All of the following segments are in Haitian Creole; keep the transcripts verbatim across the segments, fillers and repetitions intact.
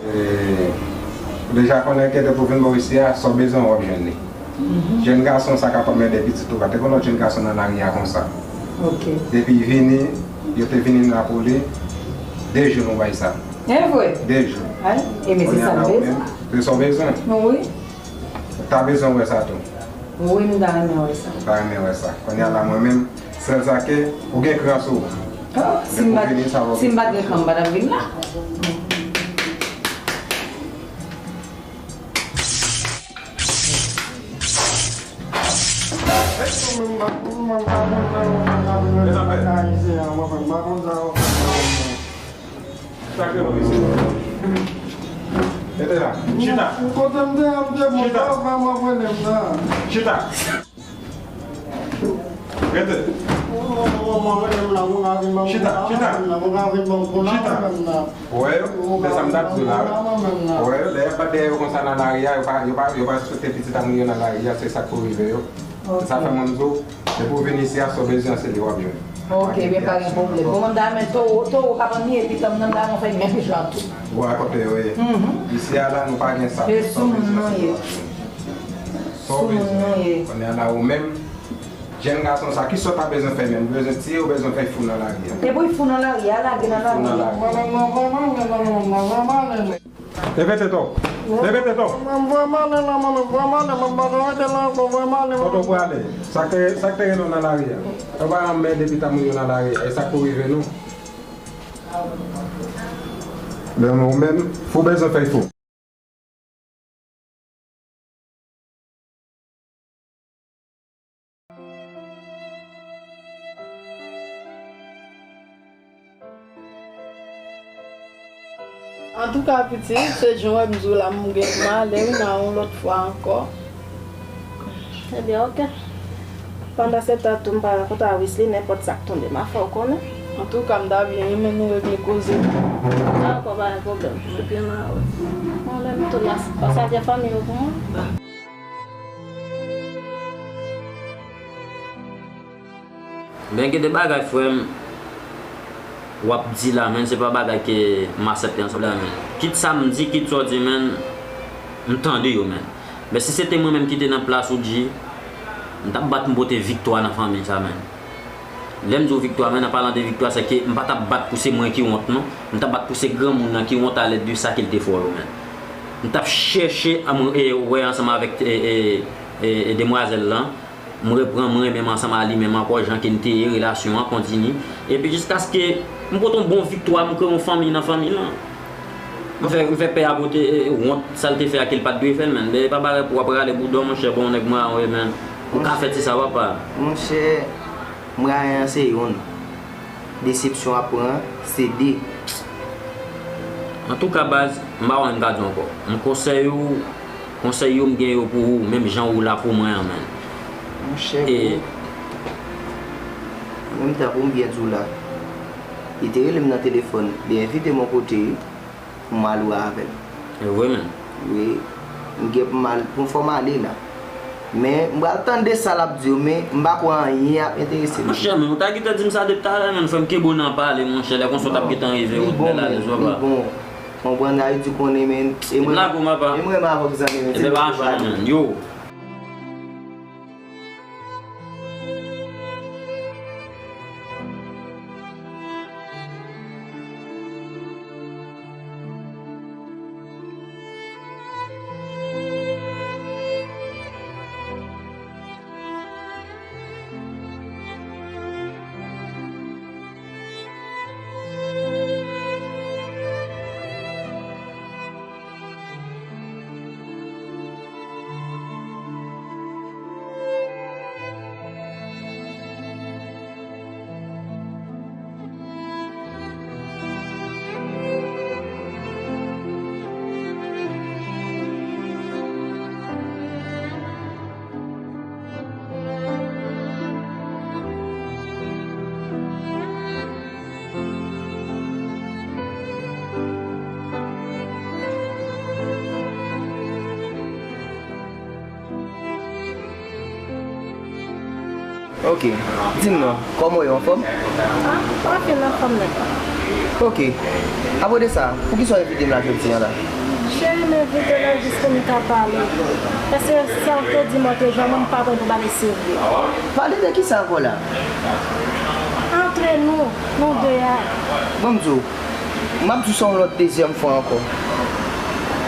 E, ou deja konnen ke depi w vin bò isi a, sa w bezwen w ap jwenn li. Jèn gason sa kapab ede pitit ou. Pa te gen lòt jèn gason nan lari a konsa. Ok. Depi vini, yo te vini nan pou li, de jou nou bay sa. E vre? De jou. Ay, e men se sa m bezwen. Se sa w bezwen? Wi. Ou ta bezwen wè sa tou. Wi, m ta renmen wè sa. Ou ta renmen wè sa. Kounye a la, mwen menm, sèl sa ke, ou gen kran sou ou. Oh, si m pa, si m pa t gen kran, m pa t ap vin la. Sa k rele w isi? Rete la. Chita. Kote m te ye, m te bon, sa w fè m ap rele m nan? Chita. Rete. Chita, chita. Chita. Ou wè yo? Se sa m t ap di w la, wi. Ou wè yo? Lè y ap bat dèyè yo konsa nan lari a, yo pa, yo pa, yo pa respekte pitit a moun yo nan lari a, se sa k pou rive yo. Se sa fè mwen m di w, depi w vin isi a, sa w bezwen se li w ap jwenn. Ok, men pa gen pwoblèm. Bon, m ta renmen towo, towo k ap anniye pitit mwen nan la, mwen fè menm jan tou. Ou rakonte yo, wi. Isi a la, nou pa gen sa. Se sou moun nou ye. Sa w bezwen. Kounye a la, ou menm, jèn gason sa, kisa w ta bezwen fè menm? Ou bezwen tiye, ou bezwen fè fou nan lari a? Epi fou nan lari a, lage nan lari a. Fou nan lari a. Leve tèt ou. Leve tèt ou. Mwen vrèman ale la, mwen vrèman ale, mwen pa ka rete la ankò, vrèman ale. Kote w prale? Sa k te, sa k te rele w nan lari a? Ou pa janm ede pitit moun yo nan lari a, e sa k pou rive nou. Men ou menm, fou bezwen fè fou. Antouka, pitit, se jan w wè m di w la, m gen pou m ale wi nan yon lòt fwa ankò. Ebyen, oke. Pandan se tan tou, m pa rakonte a Wesley nenpòt sa k tonbe m a fè w konnen. Antouka, m ta byen renmen nou regle koze. Dakò, pa gen pwoblèm. Epi m a wè. Bon, lè m tou la, pasaje fanmi yo pou mwen. Men gen de bagay, frè m, w ap di la, men se pa bagay ke m aksepte ansanm la, men. Kit sa m di, kit sa w di, men, m tande yo, men. Men si se te mwen menm ki te nan plas ou, Dji, m t ap bat pou m pote viktwa nan fanmi sa, men. Lè m di w viktwa, men, an palan de viktwa, se ke m pa t ap bat pou se mwen ki wont, non. M t ap bat pou se granmoun nan ki wont alèd de sa ke l te fè w yo, men. M t ap chèche, e, wè ansanm avèk, e, e, e, e demwazèl lan. M reprann, m renmen m ansanm a li menm ankò, jan ke n te ye, relasyon an kontinye. Epi jiskaske m pote yon bon viktwa, m kreye yon fanmi nan fanmi lan. M fè, m fè pè a pote, e, wont, sa l te fè a ke l pa t dwe fè l, men. Men e pa bagay pou w ap rale bouda w, monchè, bon, nèg mwen a, wi, men. Ou ka fè ti sa, papa. Monchè, mwayen an se youn. Desepsyon ap pran, se de. Antouka, baz, m pa konnen m ka di w ankò. M konsèye w, konsèy yo m gen yo pou ou, menm jan ou la pou mwen an, men. Monchè, e bro, mwen menm tankou m byen di w la, li te rele m nan telefòn, li envite m yon kote, pou m al wè avè l. E vre, men. Wi, m gen pou m al, pou fò m ale la. Men, m pral tande sa l ap di yo, men m pa kwè anyen ap enterese m. Monchè, men, ou ta gentan di m sa depi talè, men, frè m, kenbe w nan pale, monchè, lè konsa w t ap gentan rive, ou t bèl alèz, papa. Li bon, men, li bon. Konprann, Ayiti konnen, men, e mwen, e mwen avè w zanmi, men, se nou ki pale. Yo. Ok, di m non, kòman w ye, anfòm? Ah, anfin, anfòm nèt. Ok. Apre de sa, poukisa w envite m la jodi a la? Cheri, m envite w la jis pou n ka pale. Paske sa w te di m lòt jou a, mwen m pa pran pou bagay serye. Pale de kisa ankò la? Antre nou, nou de a. Ban m di w, m ap di w sa yon lòt dezyèm fwa ankò.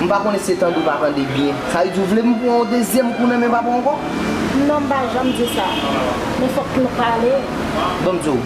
M pa konnen si se tande w pa tande byen. Sa vle di w vle m pran yon dezyèm kou nan men papa w ankò? Non, m pa janm di sa. Men fòk nou pale. Ban m di w,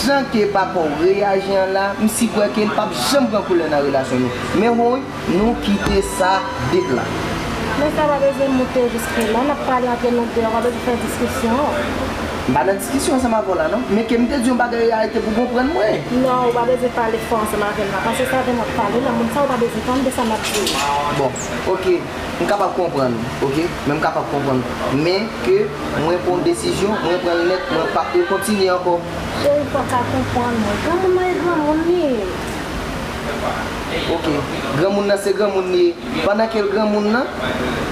jan ke papa w reyaji an la, m si kwè ke l p ap janm pran koulè nan relasyon nou. Men woy, nou kite sa dèt la. Men sa pa bezwen moute jiske la. N ap pale antre nou de, pa bezwen fè diskisyon. M pa nan diskisyon ansanm avè w la, non. Men ke m te di yon bagay arete pou konprann mwen. Non, ou pa bezwen pale fò ansanm avè m la. Paske sa avè m w ap pale la, moun sa ou pa bezwen tande sa m ap di. Bon, ok, m kapab konprann ou, ok? Men m kapab konprann ou. Men ke mwen pran yon desizyon, mwen pran l nèt, mwen p ap rekontinye ankò. Cheri, fò w ka konprann mwen. Granmoun nan e granmoun li ye. Ok, granmoun nan se granmoun li ye. Pandan ke l granmoun nan,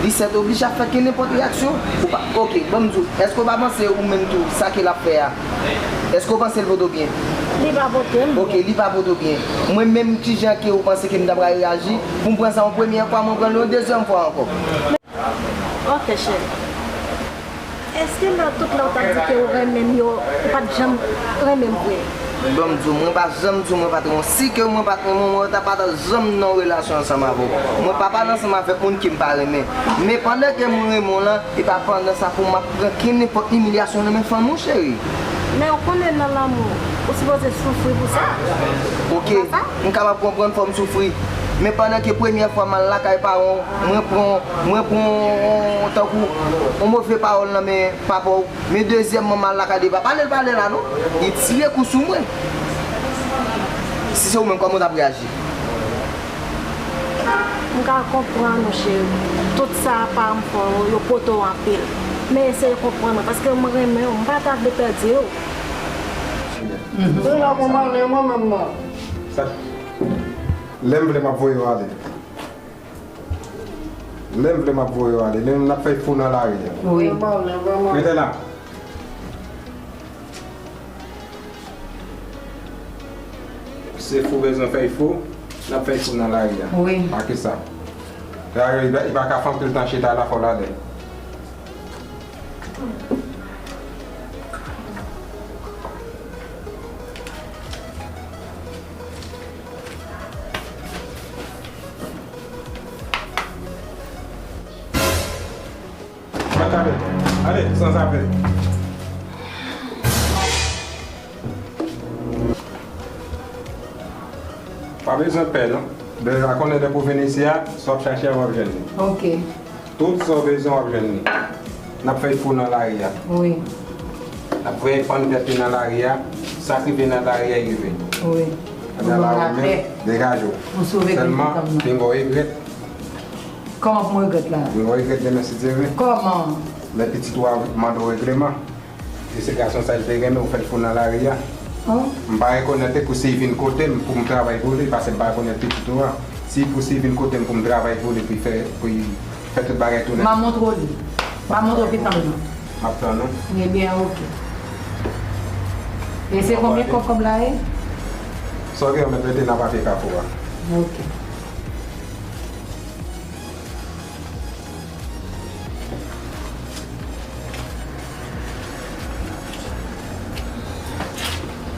li sètoblije ap fè ke nenpòt reyaksyon. Ou pa, ok, ban m di w, èske w pa panse ou menm tou, sa ke l ap fè a, èske w panse l pote w byen? Li pa pote m byen. Ok, li pa pote w byen. Mwen menm, kijan ke ou panse ke m ta pral reyaji pou m pran sa yon premyè fwa, mwen pran l yon dezyèm fwa ankò? Ok, cheri. Èske nan tout lè w t ap di ke ou renmen m yo, ou pa t janm renmen m vre? Ban m di w, mwen pa janm di w mwen pa t renmen w. Si ke mwen pa t renmen w, mwen ta pa t janm nan yon relasyon ansanm avè w. Mwen pa pale ansanm avèk moun ke m pa renmen. Men pandan ke mwen renmen w lan, e pa pandan sa pou m ap pran ke nenpòt imilyasyon nan men fanmi w, cheri. Men ou konnen nan lanmou, ou sipoze soufri pou sa. Ok, m kapab konprann fò m soufri. Men pandan ke premyè fwa m al lakay paran w, mwen pran, mwen pran tankou yon move pawòl nan men papa w, men dezyèmman m al lakay de papa, pale l pale la non, li tire kou sou mwen. Si se ou menm, kòman w t ap reyaji? M ka konprann ou, cheri. Tout sa paran m fè w yo, yo pote w anpil. Men eseye konprann mwen, paske mwen renmen w, m pa ta vle pèdi w. Se la pou m ale mwen menm nan. Sa, lè m vle m ap voye w ale. Lè m vle m ap voye w ale. Lè n ap fè fou nan lari a. Wi. Rete la. Se fou bezwen fè fou, n ap fè fou nan lari a. Wi. Pa ki sa. Dayè, li pa, li pa ka fè anpil tan chita la, fò l ale. Mèt ale, ale, sanzave. Pa bezwen pè, non. Deja konnen depi w vin isi a, sa w ap chache a, w ap jwenn li. Ok. Tout sa w bezwen, w ap jwenn li. N ap fè fou nan lari a. Wi. N ap voye pann tèt li nan lari a. Sa k rive nan lari a, rive. Wi. Pandan la, ou menm, degaje w. Sèlman, pinga w regrèt. Kòman pou m regrèt la? Pinga w regrèt demen, si Dye vle. Kòman? Lè pitit ou a mande w regleman. E se gason sa l te renmen, ou fè l fou nan lari a. Oh. M pa rekonèt li pou si l vin kote m pou m travay pou li, paske m pa rekonèt pitit ou a. Si pou si l vin kote m pou m travay pou li, pou l fè, pou l fè tout bagay tounen. M a montre w li. M a montre w ki tann nan. M ap tann ou. Ebyen, ok. E se konbyen kòb kòb la ye? Sa w gen, mèt rete nan papye kafou a. Ok.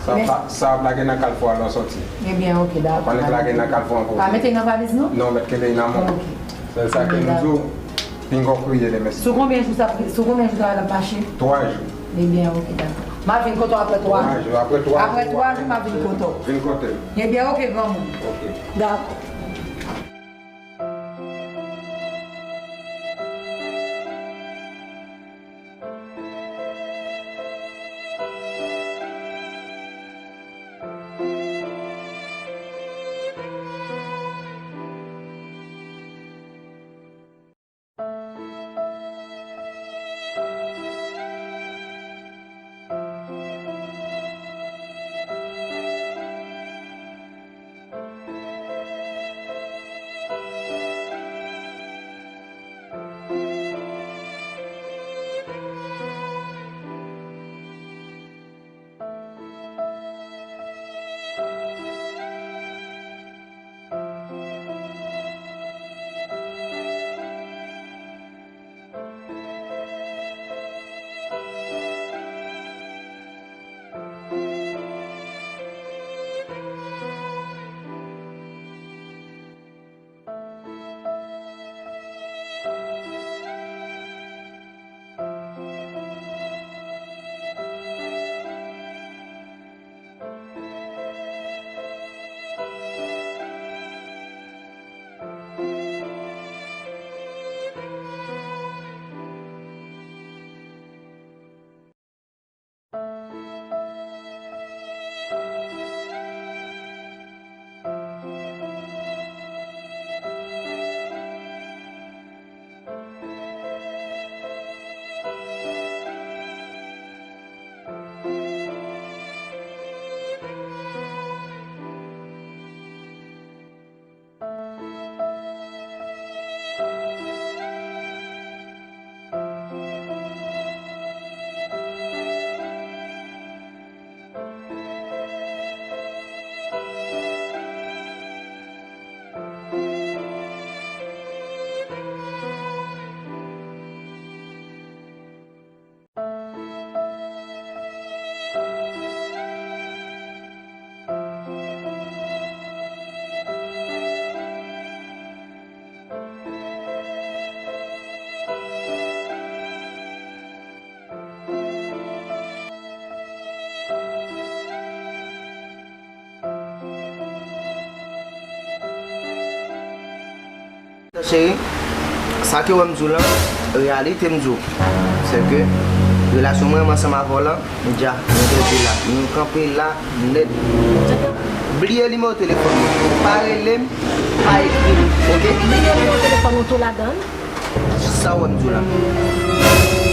Sa ap la-, sa ap lage nan kalfou a lè w sòti. Ebyen, ok, dakò. Ou pa nèk lage nan kalfou ankò. Pa mete nan valiz, non? Non, mèt kenbe nan men w. Ok. Sèl sa ke m di w, pinga w kriye demen. Sou konbyen jou sa, sou konbyen jou travay la ap mache? Twa jou. Ebyen, ok, dakò. M a vin kote w apre twa jou. Twa jou, apre twa jou. Apre twa jou, m a vin kote w. Vin kote m. Ebyen, ok, granmoun. Ok. Dakò. Cheri, sa ke w wè m di w lan, reyalite m di w. Se ke relasyon mwen ansanm avè w lan, nou dja, nou te di la, nou kanpe la nèt. Bliye nimewo telefòn mwen. Pa rele m, pa ekri m, oke? Bliye nimewo telefòn ou tou ladan l? Sa w wè m di w lan.